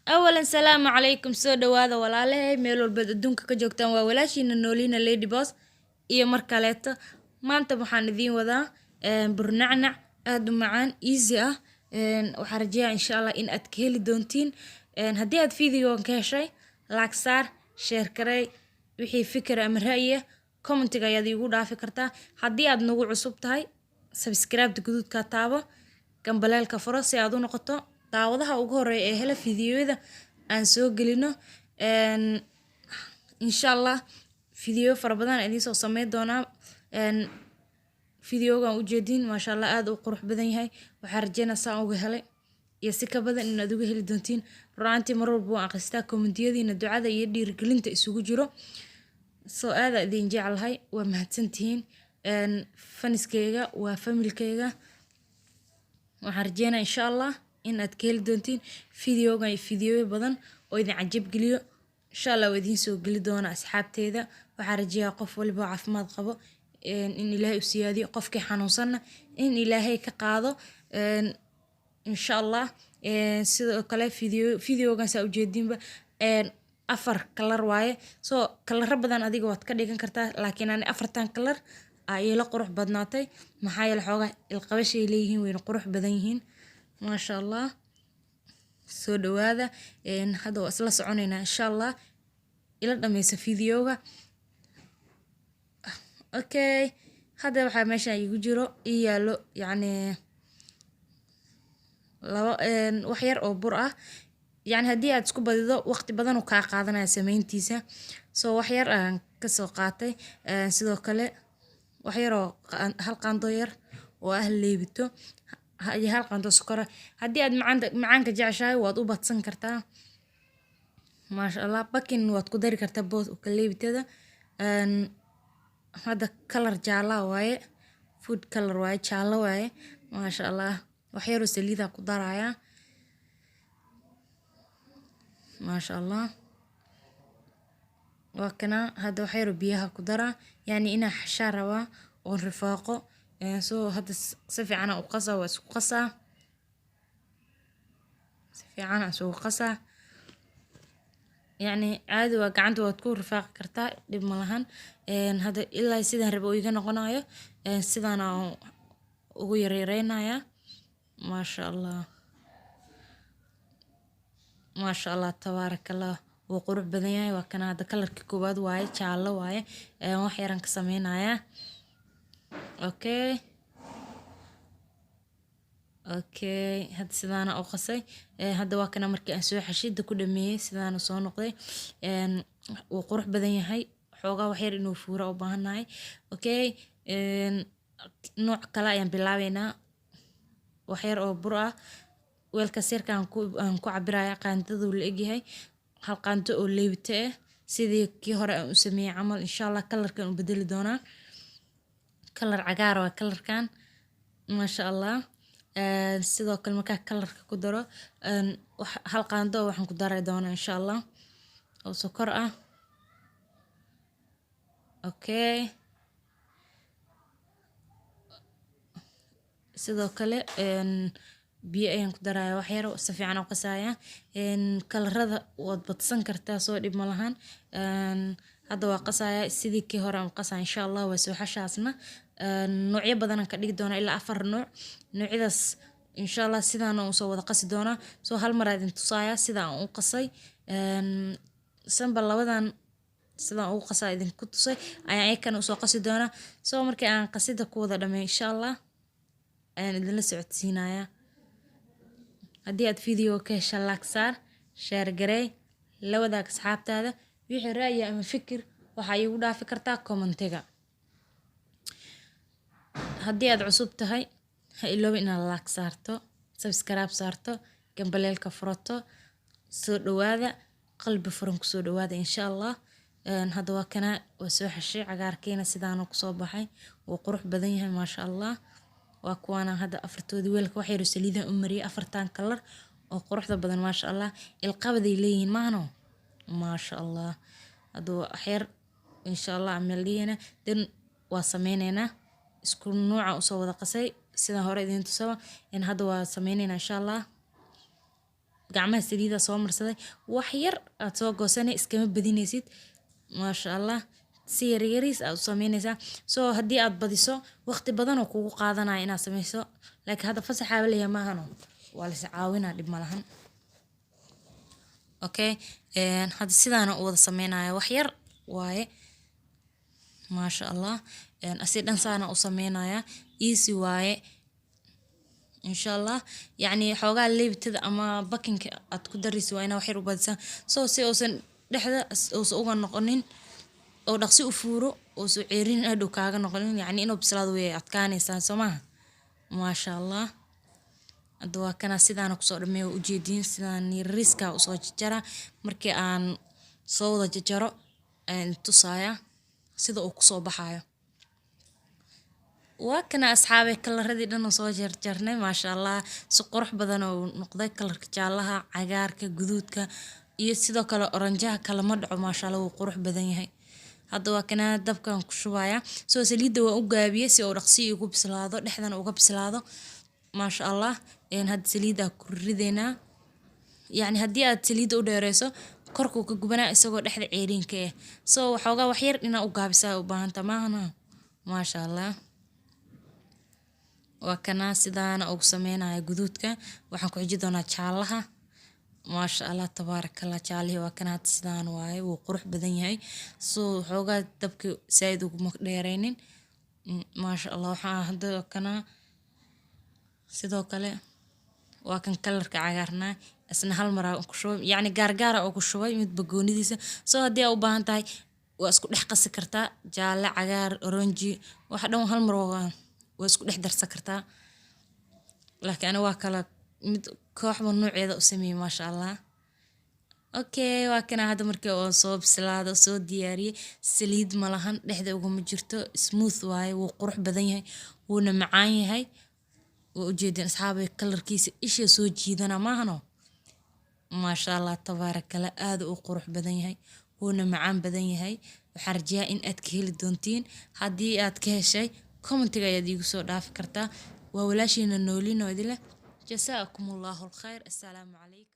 Awalan, salaamu calaykum. Soo dhawaada walaalahay, meel walbaad adduunka ka joogtaan. Waa walaashiina Nooliina Lady Boss iyo mar kaleeto. Maanta waxaan idiin wadaa burnacnac aada u macaan, easy ah. Waxaan rajeeyaa, insha Allah, in aad ka heli doontiin. Haddii aad videogan ka heshay, like saar, share garey. Wixii fikir ama ra'yi, commentiga ayaad iigu dhaafi kartaa. Haddii aad nagu cusub tahay, subscribe guduudka taabo, gambaleelka furo, si aad u noqoto daawadaha ugu horeeya ee hela fiidiyoyada aan soo gelino. Insha Allah fiidiyo fara badan idiin soo sameyn doonaa. Fiidiyogan ujeedin, maasha Allah, aad u qurux badan yahay. Waxaan rajeynaa saan uga helay iyo si ka badan inaad uga heli doontiin. Runaantii mar walba waan akhristaa commentiyadiina, ducada iyo dhiirigelinta isugu jiro. Soo aada idin jeclahay, waa mahadsantihiin. Fanskeyga waa familykeyga. Waxaan rajeynaa, insha Allah, in aad ka heli doontiin fiidiyogan iyo fiidiyoyo badan oo idin cajab geliyo. Insha Allah waa idiin soo geli doona. Asxaabteeda, waxaan rajeeyaa qof waliba oo caafimaad qabo in Ilaahay u siyaadiyo, qofkii xanuunsanna in Ilaahay ka qaado, insha Allah. Sidoo kale videogan saa ujeedinba afar color waaye. So coloro badan adiga waad ka dhigan kartaa, laakiin ani afartan color aa iila qurux badnaatay, maxaa yeele xoogaa ilqabashay leeyihiin, wayna qurux badan yihiin, maasha Allah. Soo dhawaada. Hadda waa isla soconeynaa, insha Allah. Ila dhameysa videoga. Okay, hadda waxaa meeshan igu jiro, ii yaalo, yacni laba wax yar oo bur ah. Yacni haddii aad isku badido, waqti badan uu kaa qaadanaya sameyntiisa. So wax yar aan kasoo qaatay. Sidoo kale wax yar oo hal qaando yar oo ah leebito iyo hal qaando sokor ah. Haddii aad macaanta macaanka jeceshahay, waad u badsan kartaa, maasha Allah. Baking waad ku dari kartaa boodka leebitada. Hadda color jaala waaye, food color waaye, jaalo waaye, maasha Allah. Wax yaroo saliida ku darayaa, maasha Allah. Waa kana. Hadda wax yaroo biyaha ku daraa, yani inaa xashaa rabaa oon rifaaqo. So hadda si fiican u qasaa, waa isku qasaa, si fiican isugu qasaa. Yacni caadi waa, gacanta waad ku rifaaqi kartaa, dhib ma lahan. Hadda ilaa sidaan rabo uu iga noqonayo, sidaan aan ugu yaryareynayaa. Maasha Allah, maasha Allah, tabaaraka Allah, wuu qurux badan yahay. Waa kana. Hadda colorka koowaad waaye, jaallo waaye. Wax yaraan ka sameynayaa. Okay, hadda sidaana u qasay. Hadda waa kana. Markii aan soo xashida ku dhameeyey, sidaana soo noqday. Wuu qurux badan yahay. Xoogaa wax yar inuu fuura u baahannahay. Okay, nooc kale ayaan bilaabeynaa. Wax yar oo bur ah, weelkaas yarka aan ku cabiraya, qaandaduu la egyahay, hal qaando oo leebito ah, sidii kii hore aan u sameeyey camal. Insha Allah colorkan u bedeli doonaa, color cagaar waa colorkan, maasha Allah. Sidoo kale markaa colorka ku daro, hal qaando waxaan ku dari doonaa, insha Allah, oo sokor ah. Okay, sidoo kale biyo ayaan ku daraya, wax yar. Si fiican u qasaya. Colorada waad badsan kartaa, soo dhib ma lahan. Hadda waa qasaya, sidii kii hore aan u qasaya. Insha Allah waa soo xashaasna. Noocyo badan aan ka dhigi doonaa, ilaa afar nooc. Noocyadaas, insha Allah, sidaan aan usoo wada qasi doonaa. Soo hal mar idin tusaaya sida aan u qasay. Sanba labadan sidaan ugu qasaa idinku tusay ayaan ayakana usoo qasi doonaa. Soo markii aan qasida ku wada dhameeyo, insha Allah, ayaan idinla socodsiinayaa. Haddii aad video ka hesha, like saar, share garey, la wadaag asxaabtaada. Wixii ra'yi ama fikir, waxaa iigu dhaafi kartaa commentiga. Haddii aad cusub tahay, ha iloobin inaad like saarto, subscribe saarto, gambaleelka furato. Soo dhawaada, qalbi furan kusoo dhawaada, insha Allah. Hadda waa kana, waa soo xashay. Cagaarkiina sidaana kusoo baxay, wuu qurux badan yahay, maasha Allah. Waa kuwaana. Hadda afartoodii weelka wax yaro saliidan u mariyay. Afartan color oo quruxda badan, maasha Allah, ilqabaday leeyihiin maahano, maasha Allah. Hadda wax yar, insha Allah, ameeldhigana dan waa sameyneynaa. Isku nuuca usoo wada qasay sidaan hore idiin tusaba. Hadda waa sameyneynaa, insha Allah. Gacmaha saliida soo marsaday, wax yar aad soo goosanay, iskama badinaysid. Maasha Allah, si yaryariis aad u sameynaysaa. So haddii aad badiso, waqti badan oo kugu qaadanaya inaad sameyso, laakiin hadda fasaxaaba leeyahay maahano, waa la is caawinaa, dhib ma lahan. Okay, hadda sidaana u wada sameynaya, wax yar waaye. Maasha Allah, asi dhan saana u sameynaya, easy waaye insha Allah. Yacni xoogaa leebitada ama bakinka aad ku darayso waa inaa wax yar u badisaa, so si uusan dhexda uusan uga noqonin oo dhaqsi u fuuro, uusan ceerin hadhow kaaga noqonin. Yacni inuu bislaado way adkaanaysaa, soo maaha? Maasha Allah, hadda waa kana sidaana kusoo dhameeyo. Waa ujeediin, sidaan yariiska usoo jajara. Markii aan soo wada jajaro ayaan tusaaya sida uu kusoo baxayo. Waa kana asxaabay, kalaradii dhan oo soo jarjarnay. Maasha Allah, si qurux badan oo noqday kalarka jaalaha, cagaarka, guduudka iyo sidoo kale oranjaha kalama dhaco. Maasha Allah, wuu qurux badan yahay. Hadda waa kana dabkan ku shubaya. Soo saliidda waan u gaabiyey si uu dhaqsi igu bislaado, dhexdana uga bislaado. Maasha Allah, hadda saliidda ku rideynaa. Yacni haddii aad saliidda u dheereyso, korkuu ka gubanaa isagoo dhexda ceeriinka ah. So waxoogaa wax yar inaa u gaabisaa u baahanta maahana. Maasha Allah, waa kana sidaana ugu sameynaya guduudka. Waxaan ku xiji doonaa jaalaha. Maasha Allah, tabaarakallah. Jaalihii waa kana hadda, sidaan waaye, wuu qurux badan yahay. So waxoogaa dabka saaid uguma dheereynin. Maasha Allah, waxaa hadda kana sidoo kale waa kan kalarka cagaarnaa, isna hal mar aan ku shubay, yacni gaargaara oo ku shubay midba goonidiisa. So haddii aa u baahan tahay, waa isku dhex qasi kartaa jaalle, cagaar, oranji, waxa dhan hal mar waa isku dhex darsan kartaa, laakiin ani waa kala mid kooxba nooceeda u sameeyey. Maasha Allah. Okay, waa kana hadda markii oo soo bislaado, soo diyaariyey. Saliid ma lahan, dhexda uguma jirto, smooth waaye, wuu qurux badan yahay, wuuna macaan yahay. Waa ujeedin asxaabay, kalarkiisa isha soo jiidana maahano. Maasha Allah, tabaarakala, aad u qurux badan yahay, wuuna macaan badan yahay. Waxaan rajeeyaa in aad ka heli doontiin. Haddii aad ka heshay, commentiga ayaad iigu soo dhaafi kartaa. Waa walaashiina Noolin oo idin leh jasaakum Allahu alkhayr. Assalaamu calaykum.